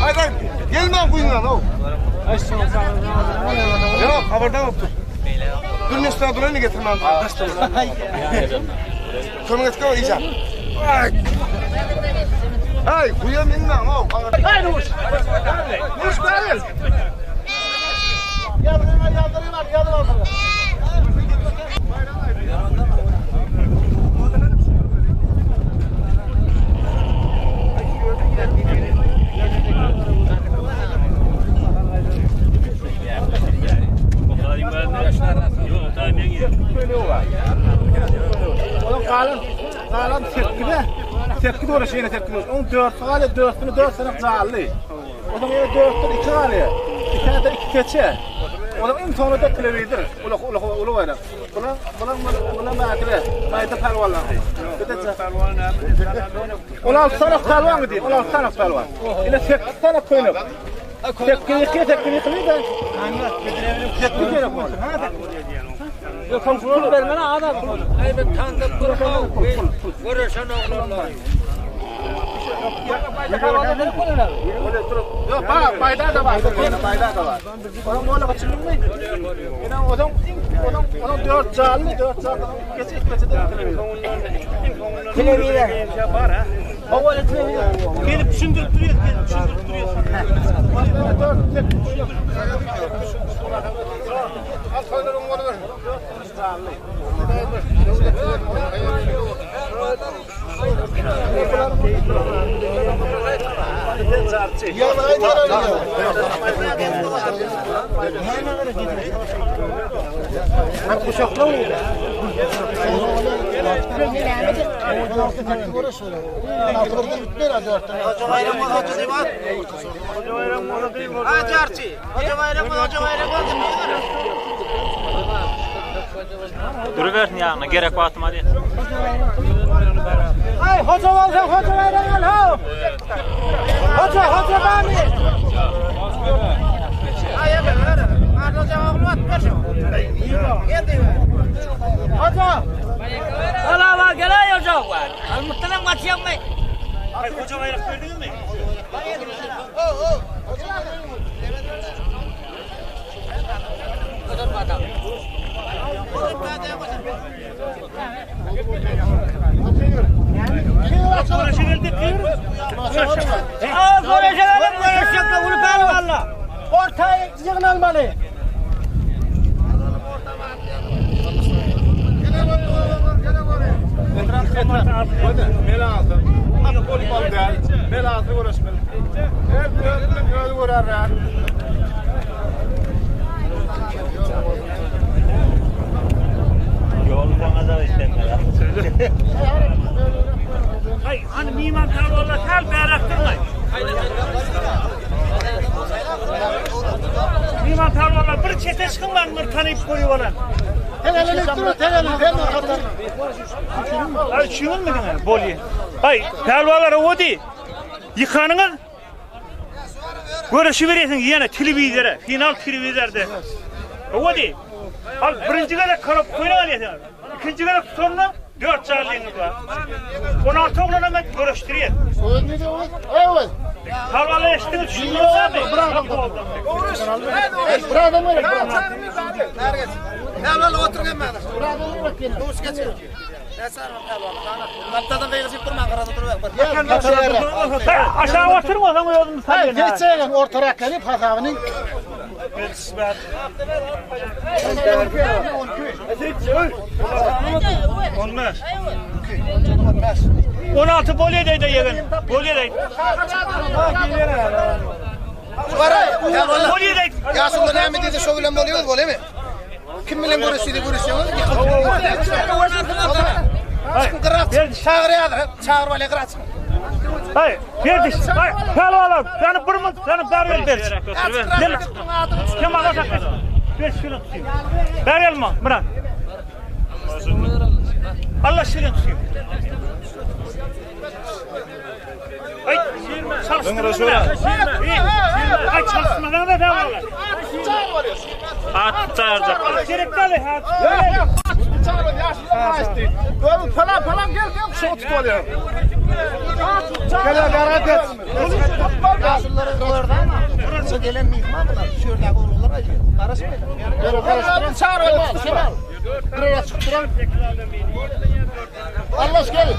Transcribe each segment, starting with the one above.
Hayır, gelme kuyundan o. Yok, haberden yoktur. Dur nesne duranı getirmem. Kömek etke o iyice. Ay, kuyuya minmem o. Ay Nuş. Nuş beril. Yardırıyorlar, yardırıyorlar, yardırıyorlar. Onuň galan galan sepgide sepgi dogry şeýle sepgi. Onuň dörtsi galýar, dörtsini dört sene jally. Onuň ýene dörtden iki galýar. Iki tane iki keçe. Onuň iň soňunda telewizor. Uly uly uly baýrak. Bular bular bular mäkile. Maýda pälwanlar. 16 sene pälwan diýip, 16 sene pälwan. Ine 8 sene köýnek. Sepgi iki, sepgi iki de. Sepgi gerek boldy. Yok pul bermene adam. Ay ben tanıdık Görüşen oğlanlar. Yok, ba, bayda da var. Bayda da var. Onun oğlu kaçırılır mı? Yine onun onun onun dört canlı, dört canlı. Geçe geçe de Televizor. Gelip düşündürüp duruyor, gelip düşündürüp duruyor. Duruversin ýanyna gerek wagtym alýan. Ay hoca olsa hoca bayrağı al ha. Hoca hoca bani. Hoca. Allah var gel hoca var. Almuttan kaçıyor mu? Ay koca bayrak gördünüz mü? Aa görüşelim görüşecek de bunu valla. Ortaya yığınalmalı. Melazı. Futbol değil. Melazı uğraşmalı. Her bir özü görer. Ýol bana da istenmez. Ay hani miman tarlalar tel bayraktırlar. Miman tarlalar bir çete çıkın bir tanıyıp koyuyorlar. Tel elektro tel tel Ay çiğin mi diňe? Bolýa. Ay pälwanlar odi. Ýykanyňyz Görüşü beresiň ýene telewizora, final telewizorda. Odi. Al birinji gezek karap koyna alýasyň. Ikinji gezek sonra 4 çarlyňyz bar. 16 oglana men görüşdirýär. Evet. Pälwanlar eşitdiňiz, düşündüňizmi? Burada mı? Pälwan otur gelmedi. Duş geçir. Alttadan gaýgyşyp durman garada durup Aşağı oturma sen özüni Hayır, salýan. geçseydin ortarak gelip hesabını. Olmaz. 16 bol edeydi yegin. Bol edeydi. Bol edeydi. Ya şunda näme diýdi, şo bilen bolýar, bolýarmy? Kim bilen görüşýär, görüşýär. Gyrat, çagyr ýadyr, çagyr bolýar, gyrat. Hayır, berdi. Hayır, pälwanlar, seni bir mı, seni ber ver. Gel. Kim alacak? Ver şunu tutayım. Ver elma, bırak. Allah şunu tutayım. Ay, çalıştırma. Ay, çalıştırmadan da devam At çağıracak. Gerek değil. Ha. Ýaşulylar gaýyşdy. Özüň falan falan gel gel şoňa tutup alýar. Gel gara geç. Ýaşululary gördi ama. Şu gelen myhman bular. Şu ýerdäki oglanlar aýdýar. Garaşmaýlar. Gel çağır Kemal. Buraya çık duran. Allah gel.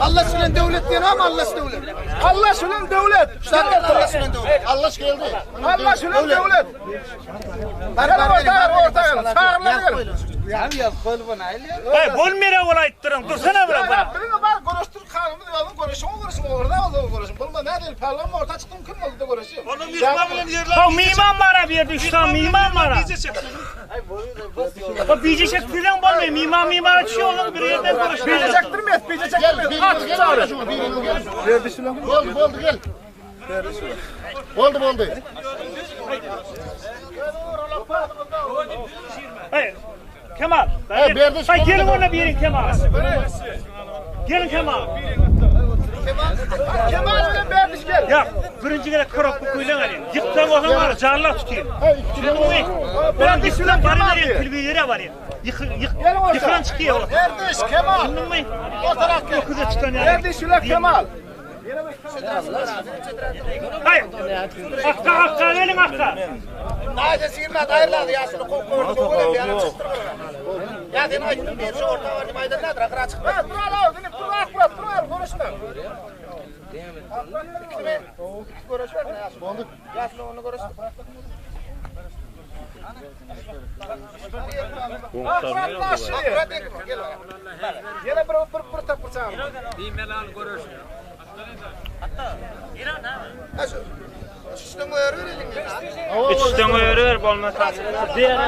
Allah bilen döwlet diýen ama Allah döwlet. Allah bilen döwlet. Şarkı Allah bilen döwlet. Allah geldi. Allah bilen döwlet. Bar Gel orta orta gel. Çağırlar gel. Hey, bolmera ol aýtdyryň. Dursana bir bana. Birini bar görüşdür kanımız ýazyn görüşüň görüşüň orada o görüşüň. Bolma nädel palwan orta çykdym kim boldy da görüşüň. Onun mihman bilen yerler. Ha miman bara bir yerde 3 tane miman bara. O bici çektirden bolmuyor. Miman mimana düşüyor oğlum bir yerden Bici görüşüyor. çektirmez, bici çektirmez. At çağır. Boldu boldu gel. Boldu boldu. Hey, Kemal. Hey, berdi Hey, gelin ona bir yerin Kemal. Gelin Kemal. Kemal bilen Berdiş gel. Ya birinci gerek korok bu kuyulan ali. Yıktan o zaman canlar tutayım. Ben Berdiş bilen gittim Kemal bari nereye diye. televizyon var ya. Yık yık Gelin orta. yıkılan çıkıyor. Berdiş Kemal. Anladın mı? O taraf gel. Dokuza tutan yani. Berdiş bilen Kemal. Hayır. Akka akka gelin akka. Nace sirna dairladı ya şunu kop kop kop bir ara çıktır. Ya sen aydın bir şu orta var aydın nedir akra çıkma. Ha, dur al, al, dur al, dur al, dur al, konuşma. Görüş ver ya. Boldu. Ya şunu onu görüş. Akkurat naşi. Akra bek gel. Yine bir bir bir tapır çağır. Ha şu. Şişten koyar verelim ya. Üçten öýrer bolmasa. Diğer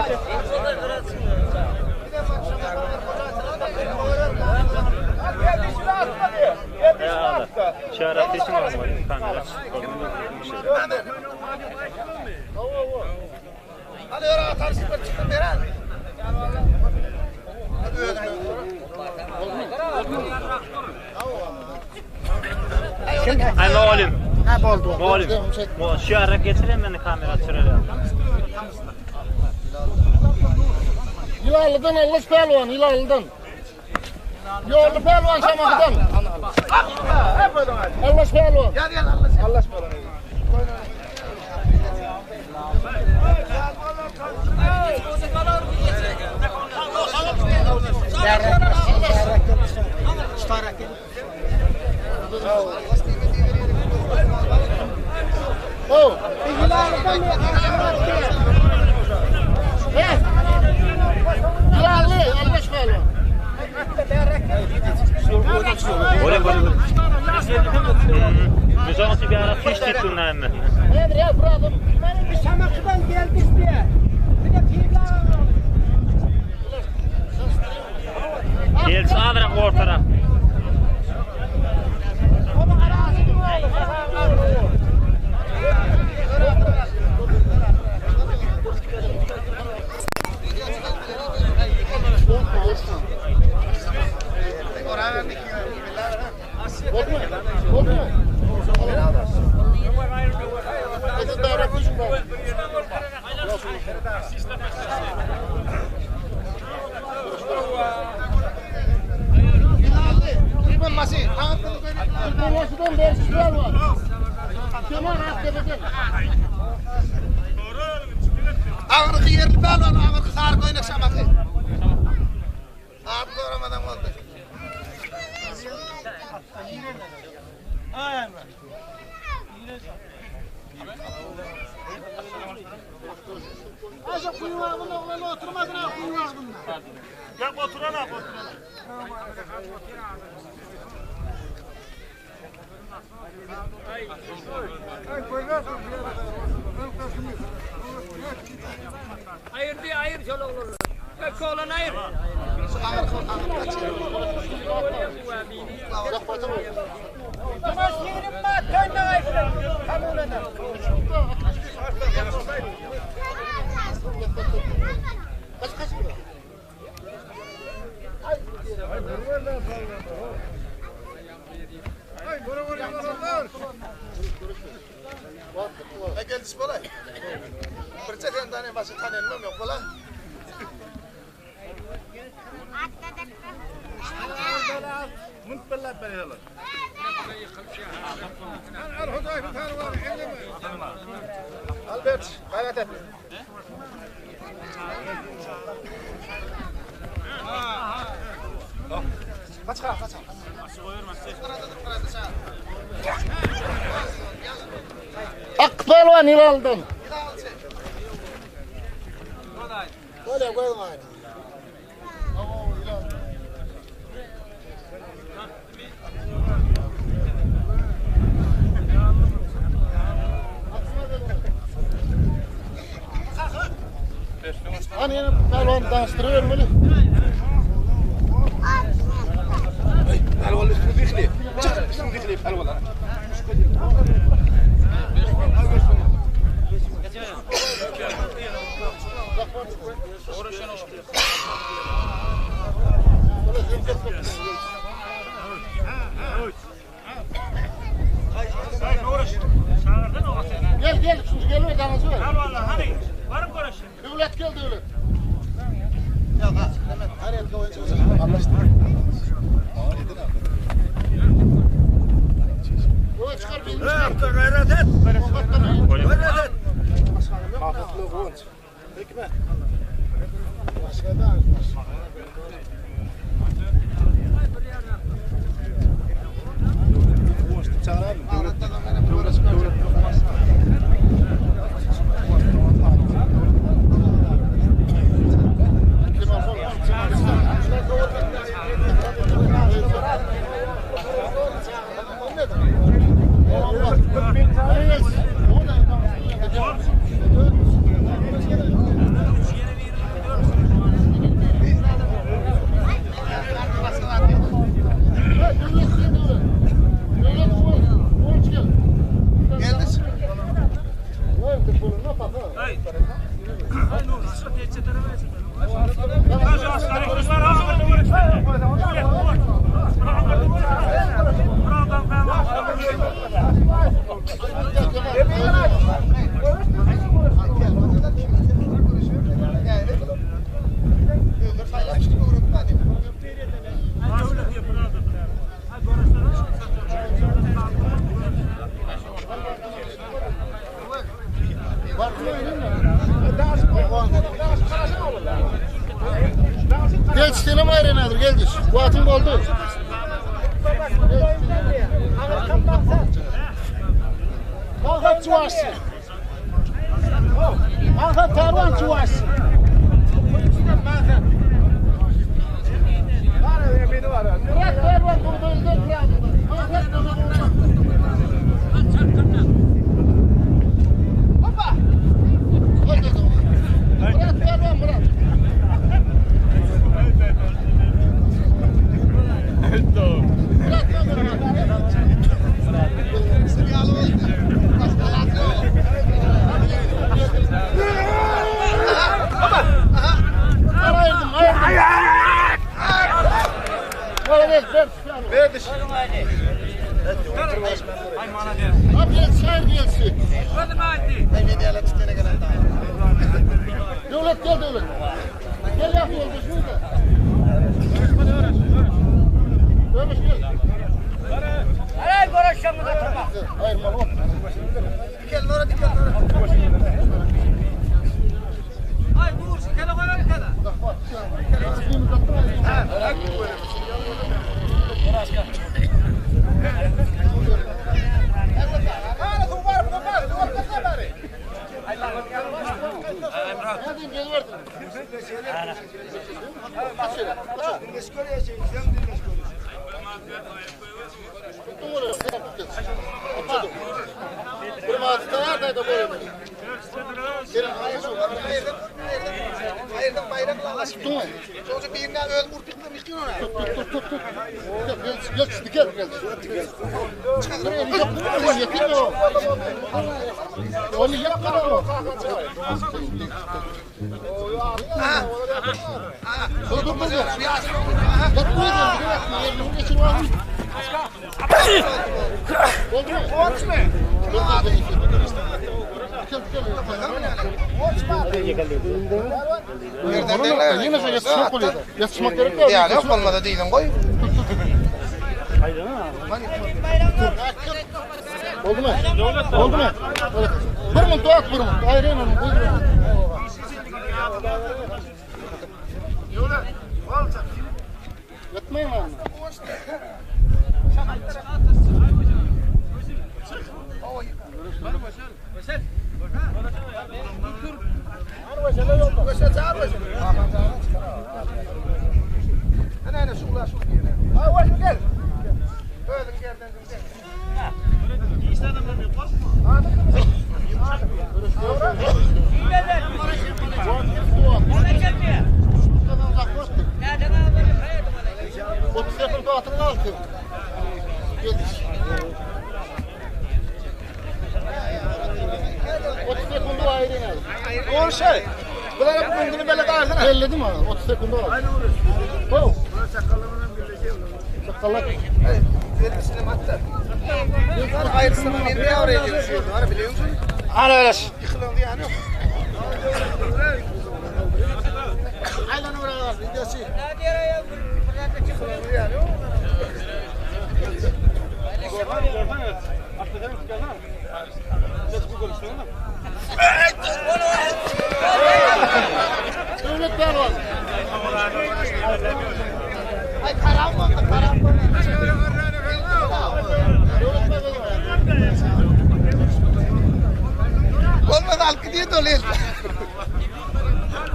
Berdiş bilen atma diye. Berdiş bilen atma. Şara seçim almalı. Kamera. Hadi öyle atar çıkır çıkır veren. Hadi öyle. Ay molim. Ha boldu. Molim. Mo şara getirin meni kamera çüreli. Hilallı'dan Allah pehlivan Hilallı'dan. Yollu pehlivan Şamah'dan. Allah pehlivan. Gel gel Allah. Allah pehlivan. Oh. He. Hilallı Allah pehlivan. Bolem bolem. Müzası bir ara fiş tutun hemen. Emre ya buradım. Bir Şamaxıdan geldik diye. Bir de pivla. Gelsin alrak ortara. Oldu mu? Oldu mu? Edin davrak ucunda. Türkmenbaşı'dan Bersiz var. Kemal Aktepe'den. Ağırlığı yerli pehlivan, ağırlığı sarı koynak şamakı. Abi soramadan oldu. Aşağı kuyu var bunda, ulan oturmadın ha kuyu var bunda. Ya oturan abi oturan. Ayır diye ayır şöyle olur. Kökü olan ayır. Ne geldi bolay? Birçe sen tane başı tanenmem yok bolay. belläp berýärler. Albert, gaýrat et. Kaç kaç. Ak pälwan Hilaldan. Böyle gözüň aýdyň. Hani ýene pälwan daňyşdyrybermeli. Pälwan üstüni dikli. Çık üstüni dikli pälwan. Gel gel üçüncü gel ver daňyşy ver. Pälwanlar hany, baryň göreşiň. Döwlet gel döwlet. Öe çıkar birini çıkar. Gayret et. Gayret et. Kakasına guwanç. Hikmet. Başka da Guwanç çağırar mı? Döwlet döwlet döwlet. Gel çitelim ayrenadır gel geç. Kuatın boldu. Kalkat çuvaşsın. Kalkat tarvan çuvaşsın. Bırak pervan burada öldür Hoppa. Bırak pervan bırak. Ayırdım ayırdım. Böyle ver ver. Ver Abi gel şair gelsin. Devlet gel devlet. Gel yap yolda şurada. Dönüş gel. Aray göreşeceğim uzatma. Hayır mal hop. Ay dur, şikele koyalım kala. Hadi gel verdim. Kaç şöyle. Tuttum oraya. Bir maaşı da da böyle. Ayırdım bayrakla alaşmıyor. Tuttun mu? Sonuçta birinden öz vurup bitmemiş ki ona. Tut tut tut tut. Gel gel gel gel gel. Yeter o. Onu yapma o. Dur dur dur. Yat buraya gel. Yat geçir var. Oldu mu? Guwanç mı? Dur dur dur. Gel gel. Yine yatışmak oluyor. Yatışmak gerek yok. Yani yok olmadı değilin koy. Oldu mu? Oldu mu? Bir minut, at bir minut. Ayrıyım onu. Buyurun. Yatmayın lan. Ana ana şugla şugla. Ha hoş gel. Özün gerden Otuz sekund atın altı. Geliş. 30 sekundu ayrı ne? O şey. Bulara bugünü böyle dağırsana. Belledim ha. 30 sekundu var. Oh. Sakallar. Vergisini attı. Ayrısını ben ne oraya diyorsun? Var biliyor musun? Ana öyle. Yıkılan yani yok. Aynen oraya var. Videosu. Yıkılan yani yok. Devlet ver var. Ay karam oldu karam oldu. Devlet ver var. Olmaz halkı diye doluyor.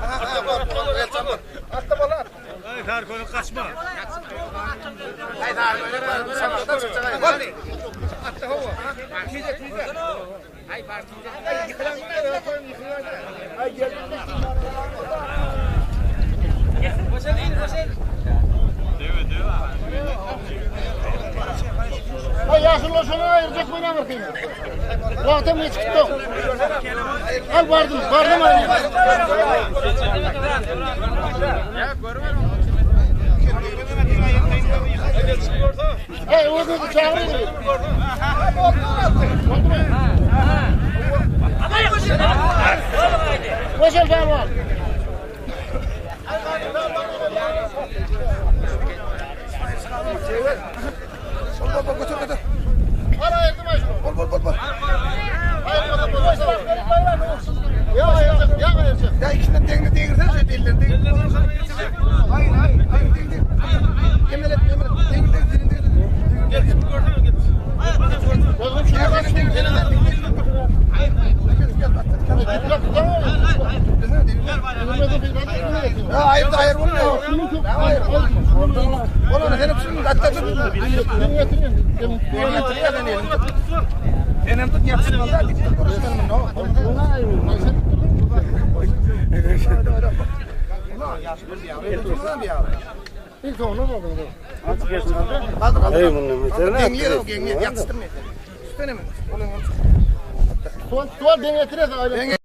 Ha ha bor bor el çabuk. Atla bol at. Ay Tarko'nun kaçma. Ay dar böyle bor. Atla hova. Tize tize. Ay bar tize. Ay yıkılan yıkılan. Ay gel. Ay yaşlı şunu ayıracak mı ne bakayım? Zaten ne çıktı? Al vardım, vardım aynı. Hey, o da çağırıyor. Oldu mu? Koşal var. Bol bol götür götür. Al ayırdım ay şunu. Bol bol bol bol. Ya ayıracak, ya ayıracak. Ya ikisinden dengli değirsen şöyle ellerini değir. Hayır hayır hayır değir değir. Yemin et yemin et. Değir değir değir değir. Oğlum şuna bak. Senin değir senin değir. Ya hayır da hayır olmuyor. Ya hayır. Oğlum sen hepsini hatta tut. Ben getireyim. Elini tut ya sen elini tut. Elini tut yapsın vallahi dikkat konuşmanın no. İlk onu da oldu. Kaldır kaldır. Gengiye de gengiye yatıştırma. Üstüne mi? Oğlum Tuval, tuval ben getireyim. Denge.